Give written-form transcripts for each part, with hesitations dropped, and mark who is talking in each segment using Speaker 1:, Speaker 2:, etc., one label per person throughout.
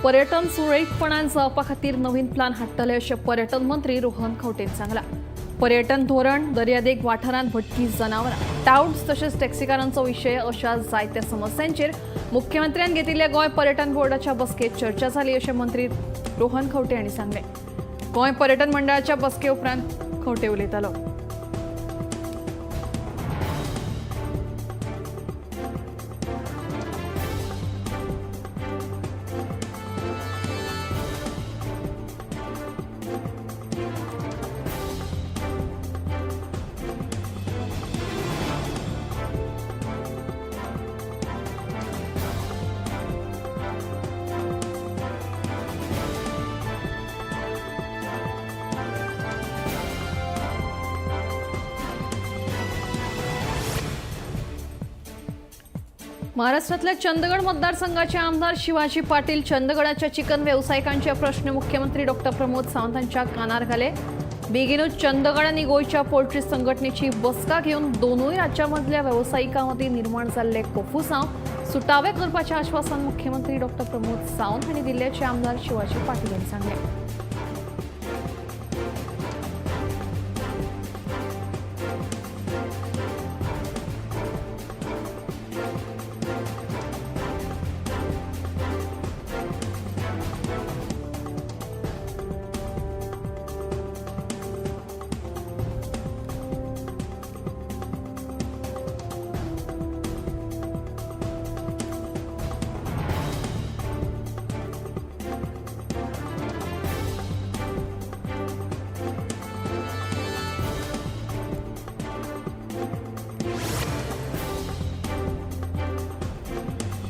Speaker 1: पर्यटन सुरळीतपणान जावपा खातीर नवीन प्लान हाडटले अशें पर्यटन मंत्री रोहन खंवटेन सांगलां. पर्यटन धोरण, दर्यादेग वाठारांत भटकी जनावरां, टावट्स तशेंच टॅक्सीकारांचो विशय अशा जायत्या समस्यांचेर मुख्यमंत्र्यान घेतिल्ल्या गोंय पर्यटन बोर्डाच्या बसकेत चर्चा जाली अशें मंत्री रोहन खंवटे हांणी सांगलें. गोंय पर्यटन मंडळाच्या बसके उपरांत खंवटे उलयतालो. महाराष्ट्रातल्या चंदगड मतदारसंघाचे आमदार शिवाजी पाटील चंदगडाच्या चिकन व्यावसायिकांचे प्रश्न मुख्यमंत्री डॉक्टर प्रमोद सावंत हांच्या कानार घाले. बेगीनूच चंदगड आनी गोंयच्या पोल्ट्री संघटनेची बसका घेवन दोनूय राज्यांमदल्या वेवसायिकां मदीं निर्माण जाल्ले कोफुसांव सुटावे करपाचें आश्वासन मुख्यमंत्री डॉक्टर प्रमोद सावंत हांणी दिल्ल्याचें आमदार शिवाजी पाटील हांणी सांगलें.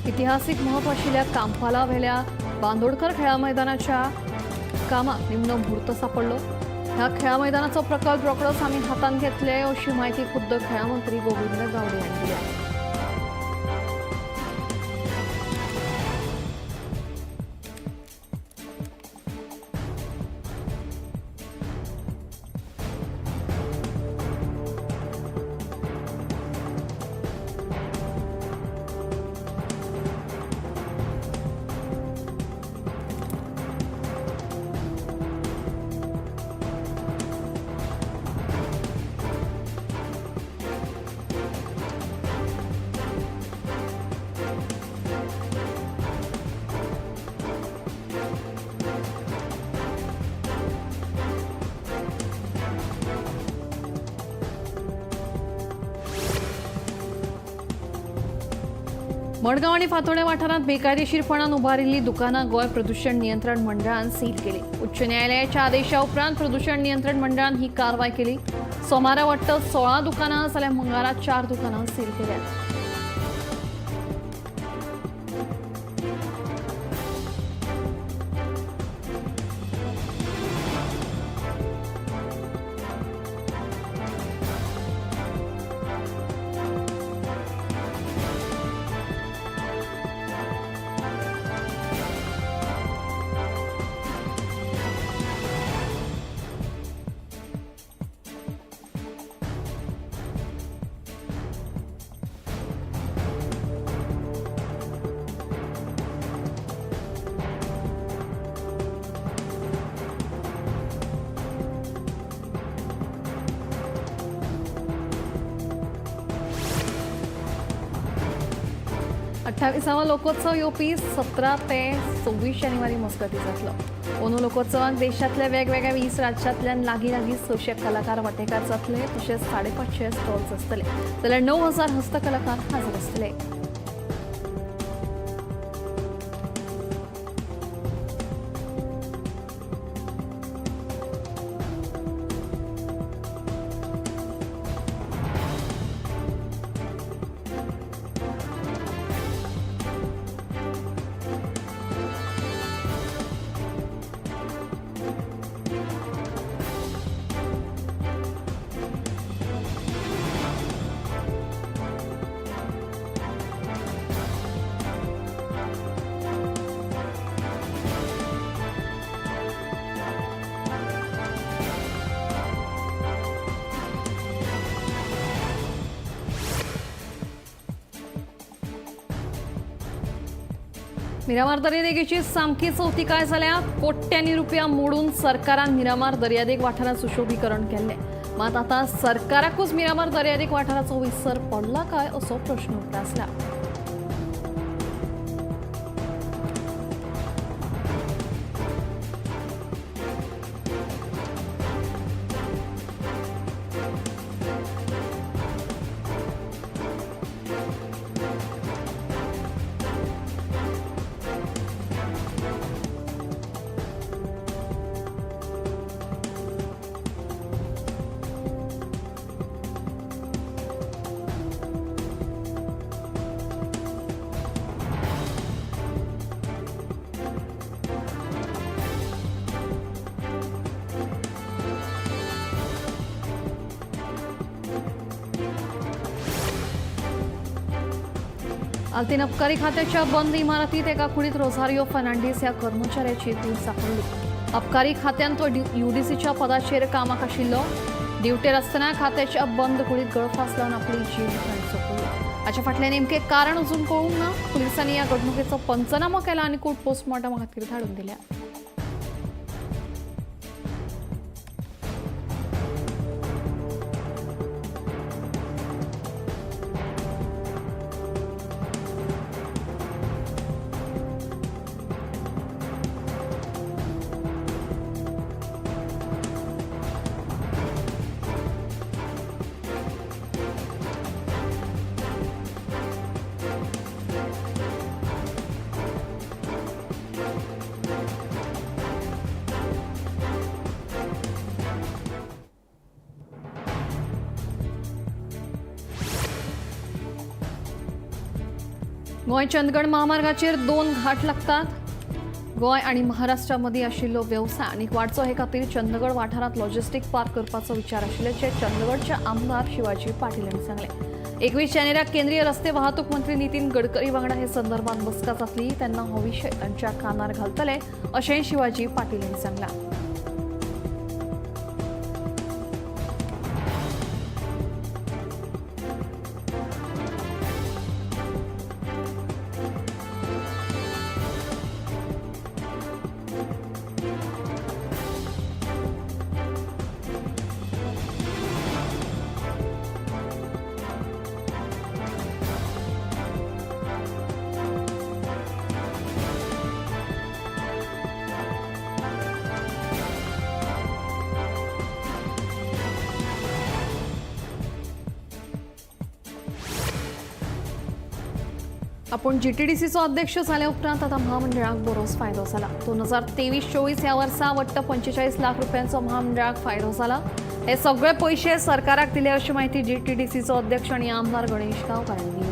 Speaker 1: इतिहासीक म्हत्व आशिल्ल्या कांपाला वेल्या बांदोडकर खेळा मैदानाच्या कामाक निमणो म्हूर्त सापडलो. ह्या खेळा मैदानाचो प्रकल्प रोखडोच आमी हातांत घेतले अशी म्हायती खुद्द खेळा मंत्री गोविंद गावडे हांणी दिल्या. मडगांव आनी फातोडें वाठारांत बेकायदेशीरपणान उबारिल्ली दुकानां गोंय प्रदूषण नियंत्रण मंडळान सील केली. उच्च न्यायालयाच्या आदेशा उपरांत प्रदूषण नियंत्रण मंडळान ही कारवाय केली. सोमारा वट्ट 16 दुकानां जाल्यार मंगळारा 4 दुकानां सील केल्यात. अठ्ठावीसावो लोकोत्सव येवपी 17 ते 26 जानेवारी मजगतीं जातलो. अंदू लोकोत्सवाक देशांतल्या वेगवेगळ्या 20 राज्यांतल्यान लागीं लागीं 600 कलाकार वांटेकार जातले. तशेंच 550 स्टॉल्स आसतले जाल्यार 9000 हस्तकलाकार हाजीर आसतले. मिरामार दर्यादेगेची सामकी चवथी काय जाल्या. कोट्यांनी रुपया मोडून सरकारान मिरामार दर्यादेग वाठारात सुशोभीकरण केल्लें. मात आतां सरकाराकूच मिरामार दर्यादेग वाठाराचो विसर पडला काय असो प्रश्न उप्रासला. आल्तीन अबकारी खात्याच्या बंद इमारतीत एका कुडीत रोझारिओ फर्नांडीस ह्या कर्मचाऱ्याची कूड सांपडली. अबकारी खात्यान तो युडीसीच्या पदाचेर कामाक आशिल्लो. ड्युटेर आसतना खात्याच्या बंद कुडीत गळफास लावन आपली जीण ताणें सोंपयली. हाच्या फाटलें नेमकें कारण अजून कळूंक ना. पुलिसांनी ह्या घडणुकेचो पंचनामो केला आनी कूड पोस्टमॉर्टमा खातीर धाडून दिल्या. गोंय चंदगड महामार्गाचेर 2 घाट लागतात. गोंय आनी महाराष्ट्रा मदीं आशिल्लो वेवसाय आनीक वाडचो हे खातीर चंदगड वाठारांत लॉजिस्टीक पार्क करपाचो विचार आशिल्ल्याचें चंदगडचे आमदार शिवाजी पाटील हांणी सांगलें. 21 जानेवारीक केंद्रीय रस्ते वाहतूक मंत्री नितीन गडकरी वांगडा हे संदर्भात बसका जातली तेन्ना हो विशय तांच्या कानार घालतले अशेंय शिवाजी पाटील हांणी सांगलां. आपण जीटीडीसीचो अध्यक्ष जाल्या उपरांत आतां महामंडळाक बरोच फायदो जाला. 2023-24 ह्या वर्सा वट्ट 45 लाख रुपयांचो महामंडळाक फायदो जाला. हे सगळे पयशे सरकाराक दिले अशी माहिती जीटीडीसीचो अध्यक्ष आनी आमदार गणेश गांवकार हांणी दिली.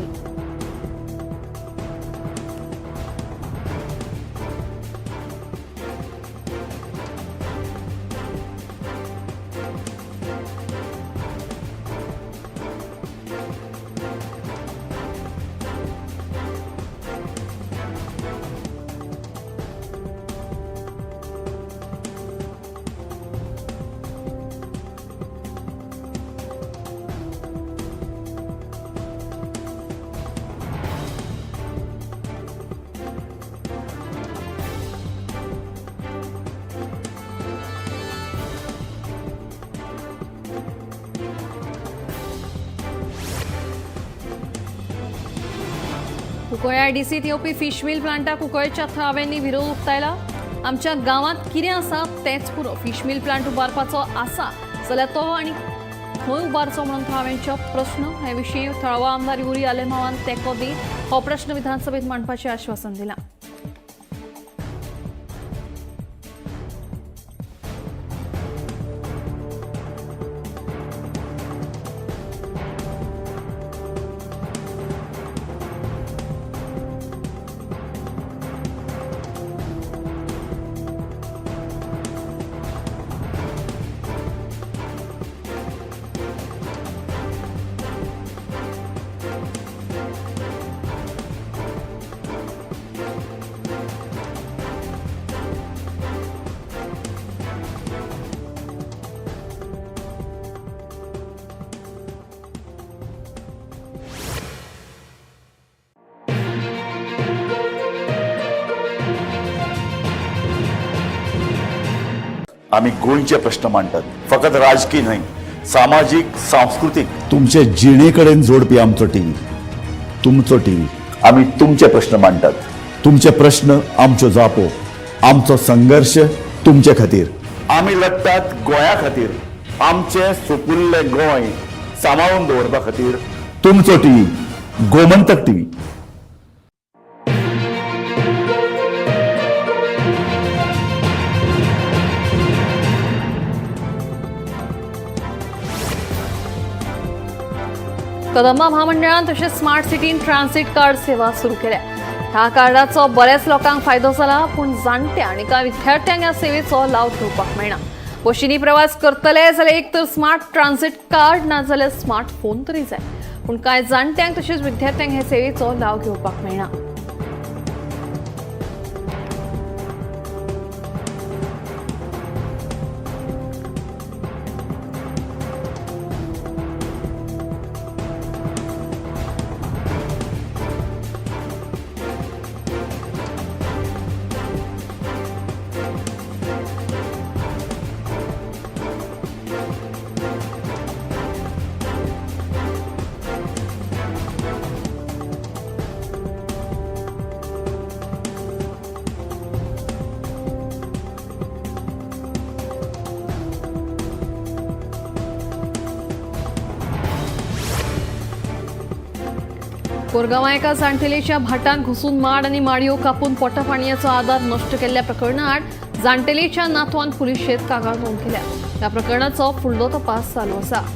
Speaker 1: कुंकळ्ळे आयडीसीत येवपी फिश मिल प्लांटाक कुंकळ्ळेच्या थळाव्यांनी विरोध उक्तायला. आमच्या गांवांत कितें आसा तेंच पुरो, फिश मिल प्लांट उबारपाचो आसा जाल्यार तो आनी खंय उबारचो म्हणून थळाव्यांचो प्रश्न. हे विशीं थळावो आमदार युरी आलेमावान तेंको दीत हो प्रश्न विधानसभेत मांडपाचें आश्वासन दिलां.
Speaker 2: आमी गोंयचे प्रश्न मांडटात, फकत राजकी न्हय, सामाजीक, सांस्कृतीक, तुमचे जिणे कडेन जोडपी आमचो टीव्ही, तुमचो टीव्ही। आमी तुमचे प्रश्न मांडटात, तुमचे प्रश्न आमच्यो जापो, आमचो संघर्श तुमचे खातीर। आमी लडटात गोंया खातीर, आमचें सुपुल्लें गोंय सांबाळून दवरपा खातीर। तुमचो टीव्ही, गोमंतक टीव्ही।
Speaker 1: कदंबा म्हामंडळान तशेंच स्मार्ट सिटीन ट्रान्सीट कार्ड सेवा सुरू केल्या। ह्या कार्डाचो बऱ्याच लोकांक फायदो जाला, पूण जाणट्या आनी कांय विद्यार्थ्यांक ह्या सेवेचो लाव घेवपाक मेळना। बशींनी प्रवास करतले जाल्यार एक तर स्मार्ट ट्रान्सीट कार्ड ना जाल्यार स्मार्ट फोन तरी जाय, पूण कांय जाणट्यांक तशेंच विद्यार्थ्यांक हे सेवेचो लाव घेवपाक मेळना। कोरगांवां एका जाणटेलेच्या भाटांत घुसून माड आनी माडयो कापून पोटापाणयेचो आदार नश्ट केल्ल्या प्रकरणात जाणटेलेच्या नातवान पुलिशेंत कागाळ नोंद केल्या। ह्या प्रकरणाचो फुडलो तपास चालू आसा।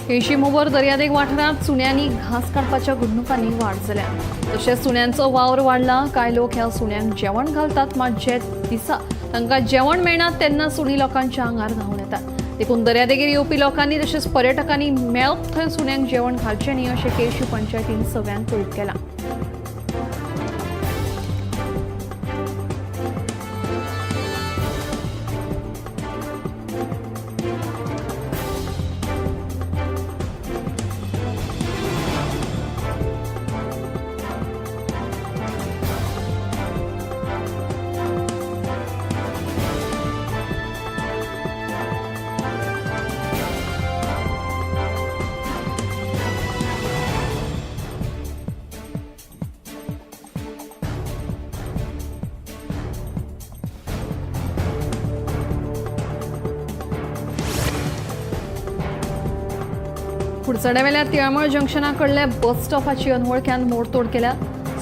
Speaker 1: केशीमोबर दर्यादेग वाठारांत सुण्यांनी घास काडपाच्या घडणुकांनी वाड जाल्या। तशेंच सुण्यांचो वावर वाडला। कांय लोक ह्या सुण्यांक जेवण घालतात, मात जे दिसा तांकां जेवण मेळना तेन्ना सुणी लोकांच्या आंगार धांवन येतात। देखून दर्यादेगेर येवपी लोकांनी तशेंच पर्यटकांनी मेळप थंय सुण्यांक जेवण घालचें न्ही अशें केशी पंचायतीन सगळ्यांक कळीत केलां। कुडचड्यावेल्या तिळामळ जंक्शना कडल्या बस स्टॉपाची अनवळख्यान मोडतोड केल्या।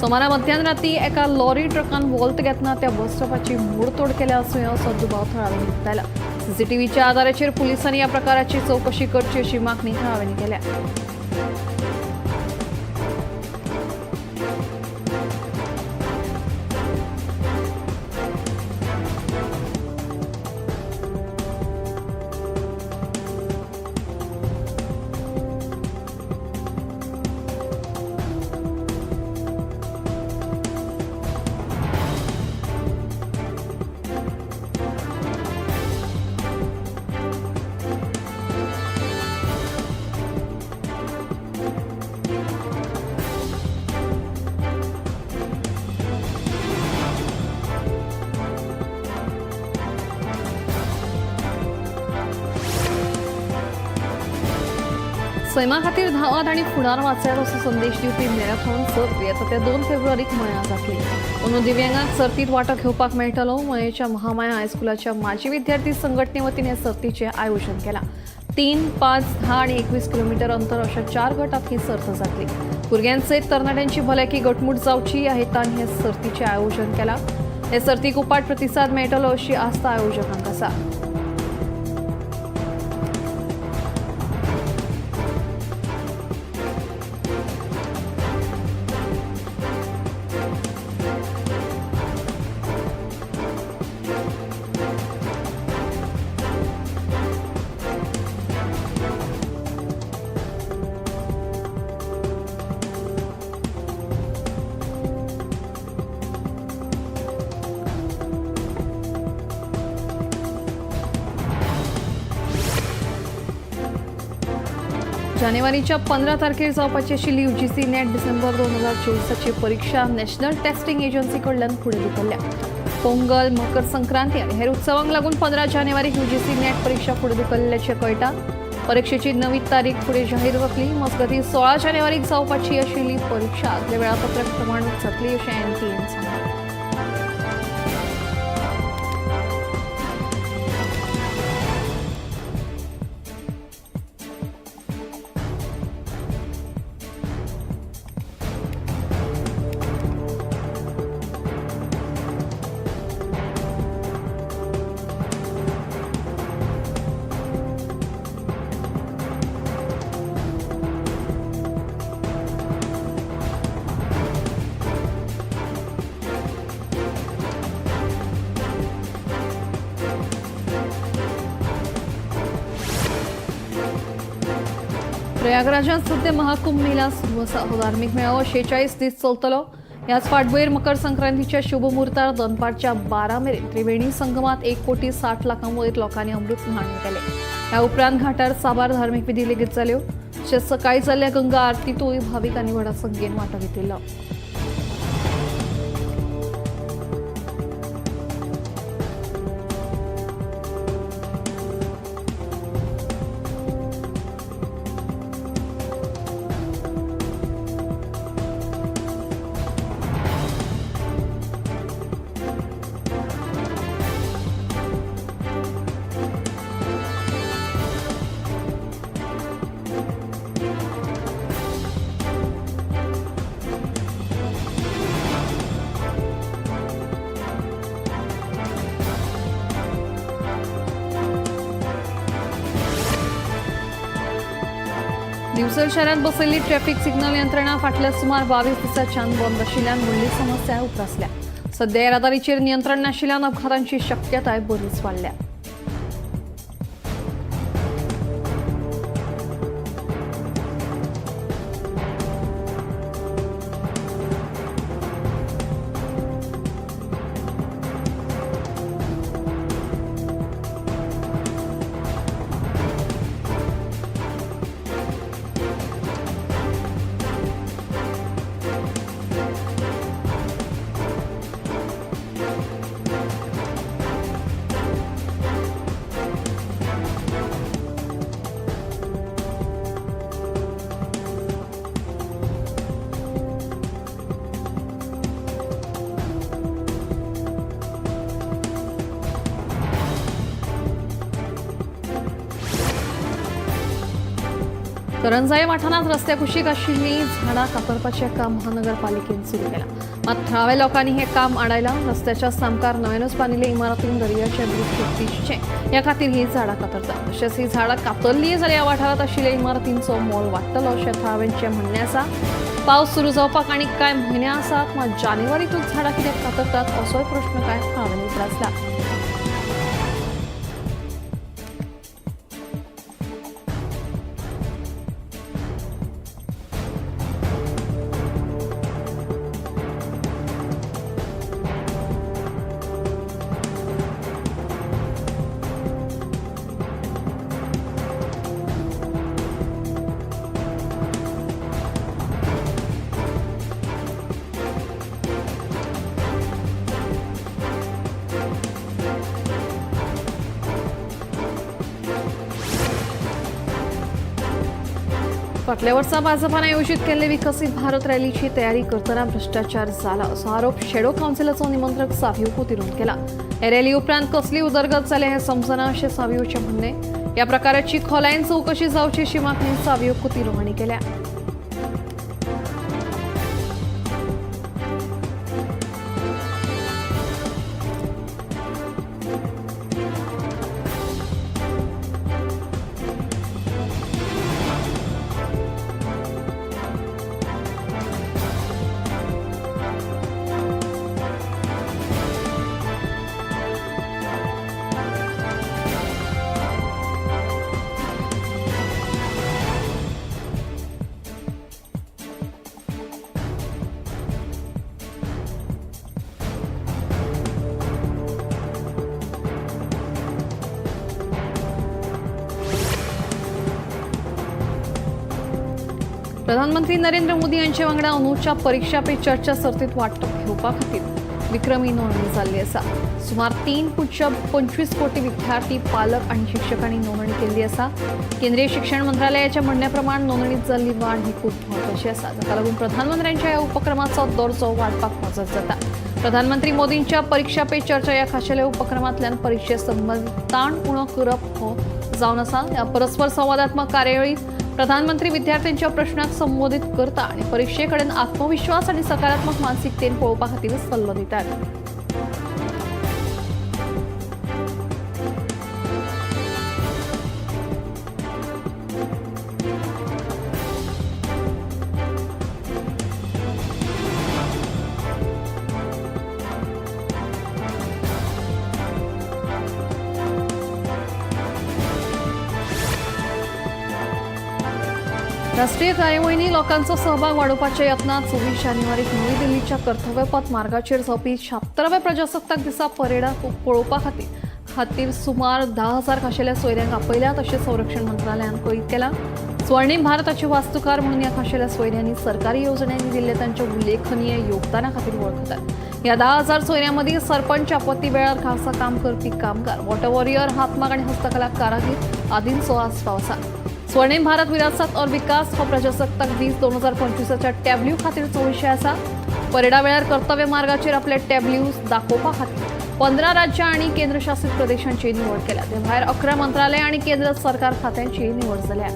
Speaker 1: सोमारा मध्यान राती एका लॉरी ट्रकान वॉल्त घेतना त्या बस स्टॉपाची मोडतोड केल्या आसूं असो दुबाव थळाव्यांनी उक्तायला। सीसीटीव्हीच्या आधाराचेर पुलिसांनी ह्या प्रकाराची चवकशी करची अशी मागणी थळाव्यांनी केल्या। सैमा खातीर धांवात आनी फुडार वाचयात असो संदेश दिवपी मॅरेथॉन सर्त येता त्या 2 फेब्रुवारीक मयां जातली। अंदू दिव्यांगांक सर्तीत वांटो घेवपाक मेळटलो। मयेच्या महामाया हायस्कुलाच्या माजी विद्यार्थी संघटने वतीन हे सर्तीचें आयोजन केलां। 3, 5, 10 आनी 21 किलोमिटर अंतर अशा 4 गटात ही सर्त जातली। भुरग्यांसयत तरणाट्यांची भलायकी घटमूट जावची ह्या हेतान हे सर्तीचें आयोजन केलां। हे सर्तीक उपाट प्रतिसाद मेळटलो अशी आस्त आयोजकांक आसा. जानेवारीच्या 15 तारखेर जावपाची आशिल्ली यूजीसी नेट डिसेंबर 2024ची परीक्षा नॅशनल टेस्टिंग एजन्सी कडल्यान फुडें धुकल्ल्या. पोंगल, मकर संक्रांती आनी हेर उत्सवांक लागून 15 जानेवारीक यूजीसी नेट परीक्षा फुडें धुकल्ल्याचें कळटा. परीक्षेची नवी तारीख फुडें जाहीर जातली. मजगतीं 16 जानेवारीक जावपाची आशिल्ली परीक्षा आदल्या वेळापत्रक प्रमाण जातली अशें एनटीएन सांगलां. प्रयागराजात सध्या महाकुंभ मेला सुरू आसा. हो धार्मीक मेळावो 46 दीस चलतलो. ह्याच फाटभुंयेर मकर संक्रांतीच्या शुभमुहूर्तार दनपारच्या 12 मेरेन त्रिवेणी संगमात 1,60,00,000 वयर लोकांनी अमृत न्हाण केलें. ह्या उपरांत घाटार साबार धार्मीक विधी लेगीत जाल्यो. तशेंच सकाळी जाल्ल्या गंगा आरतीतूय भाविकांनी व्हडा संख्येन वांटो घेतिल्लो. दिवचल शहरात बसयल्ली ट्रॅफिक सिग्नल यंत्रणा फाटल्या सुमार 22 दिसांच्यान बंद आशिल्ल्यान व्हडली समस्या उप्रासल्या. सध्या येरादारीचेर नियंत्रण नाशिल्ल्यान अपघातांची शक्यताय बरीच वाडल्या. करंजाळे वाठारांत रस्त्या कुशीक आशिल्लीं झाडां कातरपाचें काम महानगरपालिकेन सुरू केलां. मात थळाव्या लोकांनी हें काम आडायलां. रस्त्याच्या सामकार नव्यानूच बांदिल्ले इमारतीन दर्याचें दृश्य दिसचें ह्या खातीर हीं झाडां कातरतात. तशेंच हीं झाडां कातरलीं जाल्यार ह्या वाठारांत आशिल्ल्या इमारतींचो मोल वाडटलो अशें थळाव्यांचें म्हणणें आसा. पावस सुरू जावपाक आनी कांय म्हयने आसात, मात जानेवारींतूच झाडां कित्याक कातरतात असोय प्रश्न कांय थळाव्यांनी उप्रासला. फाटल्या वर्सा भाजपान आयोजीत केल्ले विकसीत भारत रॅलीची तयारी करतना भ्रश्टाचार जाला असो आरोप शेडो कावन्सिलाचो निमंत्रक सावियो कुतिरून केला. हे रॅली उपरांत कसली उदरगत जाल्या हें समजना अशें सावियोचें म्हणणें. ह्या प्रकाराची खोलायेन चवकशी जावची अशी मागणी सावियो कुतिरो हांणी केल्या. प्रधानमंत्री नरेंद्र मोदी यांचे वांगडा अंदूच्या परीक्षा पे चर्चा सर्तीत वांटो घेवपा खातीर विक्रमी नोंदणी जाल्ली आसा. सुमार 3.25 कोटी विद्यार्थी, पालक आनी शिक्षकांनी नोंदणी केल्ली आसा. केंद्रीय शिक्षण मंत्रालयाच्या म्हणण्या प्रमाण नोंदणीत जाल्ली वाड ही खूब म्हत्वाची आसा, जाका लागून प्रधानमंत्र्यांच्या ह्या उपक्रमाचो दर्जो वाडपाक मजत जाता. प्रधानमंत्री मोदींच्या परीक्षा पे चर्चा ह्या खाशेल्या उपक्रमांतल्यान परिक्षे संबंदीत ताण उणो करप हो जावन आसा. ह्या परस्पर संवादात्मक कार्यावळीत प्रधानमंत्री विद्यार्थ्यांच्या प्रश्नांक संबोधित करता आनी परिक्षे कडेन आत्मविश्वास आनी सकारात्मक मानसिकतेन पळोवपा खातीर सल्लो दितात. राष्ट्रीय कार्यवाहींनी लोकांचो सहभाग वाडोवपाच्या यत्नात 24 जानेवारीक नवी दिल्लीच्या कर्तव्यपथ मार्गाचेर जावपी 76व्या प्रजासत्ताक दिसा परेडाक पळोवपा खातीर सुमार 10,000 खाशेल्या सोयऱ्यांक आपयल्यात अशें संरक्षण मंत्रालयान कळीत केलां. स्वर्णीम भारताचे वास्तुकार म्हणून ह्या खाशेल्या सोयऱ्यांनी सरकारी येवजण्यांनी दिल्ले तांच्या उल्लेखनीय योगदाना खातीर वळखतात. ह्या 10,000 सोयऱ्यां मदीं सरपंच, आपत्ती वेळार खासा काम करपी कामगार, वॉटर वॉरियर, हातमाग आनी हस्तकला कारागीर आदींचो आस्पाव आसा. स्वर्णिम भारत विरासत और विकास हो प्रजासत्ताक दीस 2025 टॅब्ल्यू खातीरचो विशय आसा. परेडा वेळार कर्तव्य मार्गाचेर आपले टॅब्ल्यूज दाखोवपा खातीर 15 राज्यां आनी केंद्रशासीत प्रदेशांची निवड केल्या. ते भायर 11 मंत्रालय आनी केंद्र सरकार खात्यांची निवड जाल्या.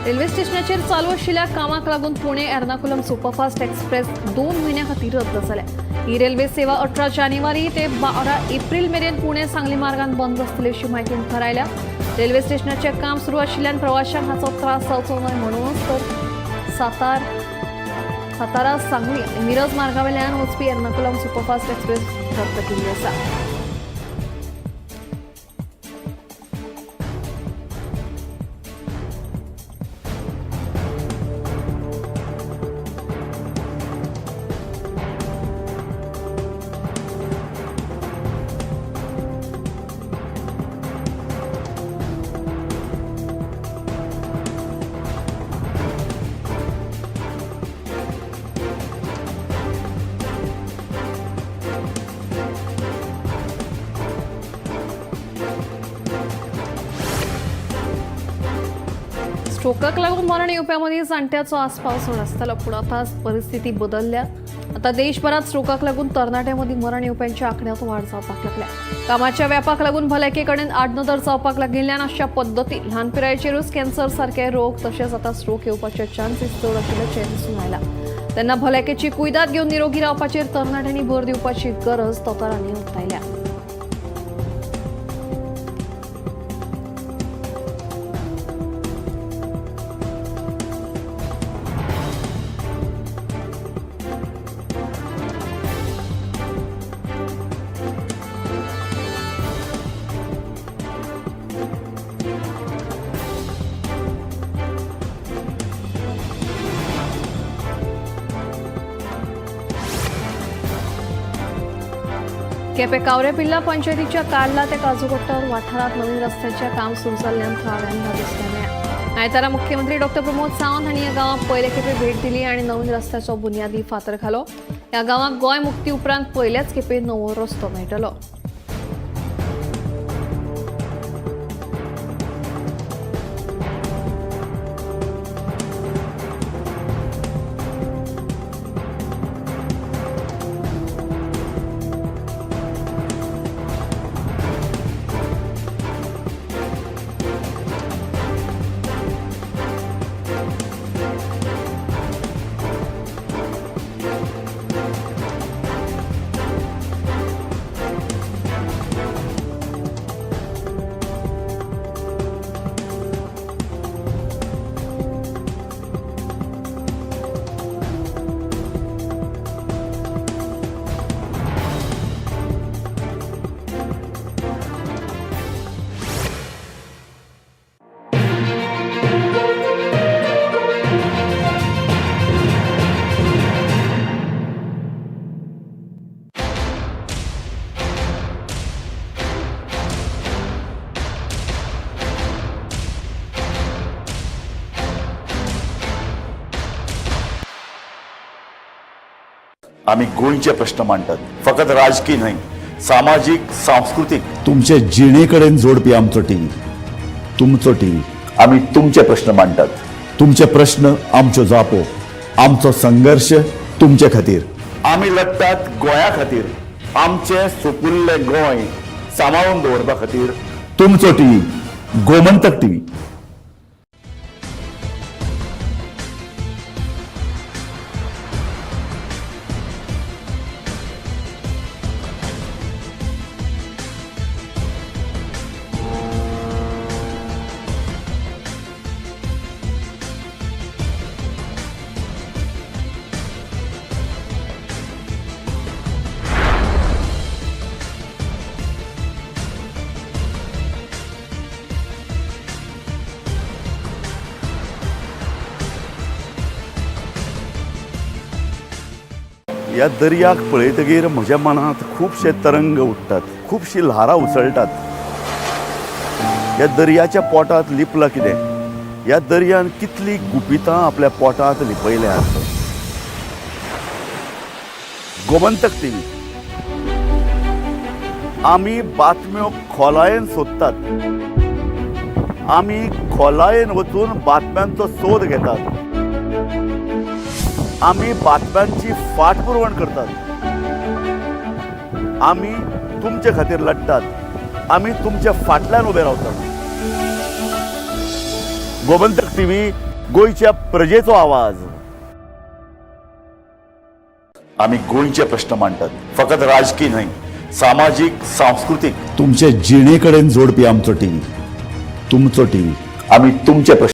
Speaker 1: रेल्वे स्टेशनाचेर चालू आशिल्ल्या कामाक लागून पुणे एर्नाकुलम सुपरफास्ट एक्सप्रेस 2 म्हयन्यां खातीर रद्द जाल्या. ही रेल्वे सेवा 18 जानेवारी ते 12 एप्रिल मेरेन पुणे सांगली मार्गान बंद आसतली अशी म्हायती मुखार आयल्या. रेल्वे स्टेशनाचें काम सुरू आशिल्ल्यान प्रवाशांक हाचो त्रास जावचो न्हय म्हणूनच तर सातारा सांगली आनी मिरज मार्गावेल्यान वचपी एर्नाकुलम सुपरफास्ट एक्सप्रेस रद्द केल्ली आसा. स्ट्रोकाक लागून मरण येवप्या मदीं जाण्ट्याचो आस्पाव चड आसतालो, पूण आतां परिस्थिती बदलल्या. आतां देशभरात स्ट्रोकाक लागून तरणाट्यां मदीं मरण येवप्यांच्या आंकड्यांत वाड जावपाक लागल्या. कामाच्या व्यापाक लागून भलायके कडेन आडनदर जावपाक लागिल्ल्यान अशा पद्दतीन ल्हान पिरायेचेरूच कॅन्सर सारके रोग तशेंच आतां स्ट्रोक येवपाचे चान्सीस चड आशिल्ल्याचें दिसून आयलां. तेन्ना भलायकेची कुयदाद घेवन निरोगी रावपाचेर तरणाट्यांनी भर दिवपाची गरज दोतोरांनी उक्तायल्या. केपें कावरे पिल्ला पंचायतीच्या कार्ला ते काजूगोट्टार वाठारांत नवीन रस्त्याचें काम सुरू जाल्ल्यान थळाव्यांक दिसलें मेळ्ळें. आयतारा मुख्यमंत्री डॉक्टर प्रमोद सावंत हांणी ह्या गांवाक पयले खेपे भेट दिली आनी नवीन रस्त्याचो बुन्यादी फातर घालो. ह्या गांवाक गोंय मुक्ती उपरांत पयल्याच खेपे नवो रस्तो मेळटलो.
Speaker 2: आमी गोंयचे प्रश्न मांडटात. फकत राजकी न्हय, सामाजीक, सांस्कृतीक, तुमचे जिणे कडेन जोडपी आमचो टीव्ही, तुमचो टीव्ही. आमी तुमचे प्रश्न मांडटात. तुमचे प्रश्न आमच्यो जापो, आमचो संघर्श तुमचे खातीर. आमी लडटात गोंया खातीर, आमचें सुपुल्लें गोंय सांबाळून दवरपा खातीर. तुमचो टीव्ही, गोमंतक टीव्ही. ह्या दर्याक पळयतगीर म्हज्या मनांत खुबशे तरंग उठ्ठात, खुबशीं ल्हारां उसळटात. ह्या दर्याच्या पोटांत लिपलां कितें? ह्या दर्यान कितलीं गुपितां आपल्या पोटांत लिपयल्यांत? गोमंतक टीव्ही, आमी बातम्यो खोलायेन सोदतात. आमी खोलायेन वचून बातम्यांचो सोद घेतात. आमी बातम्यांची फाटपुरवण करतात. आमी तुमचे खातीर लडटात. आमी तुमच्या फाटल्यान उबे रावतात. गोमंतक टीव्ही, गोंयच्या प्रजेचो आवाज. आमी गोंयचे प्रश्न मांडटात. फकत राजकी न्हय, सामाजीक, सांस्कृतीक, तुमचे जिणे कडेन जोडपी आमचो टीव्ही, तुमचो टीव्ही. आमी तुमचे प्रश्न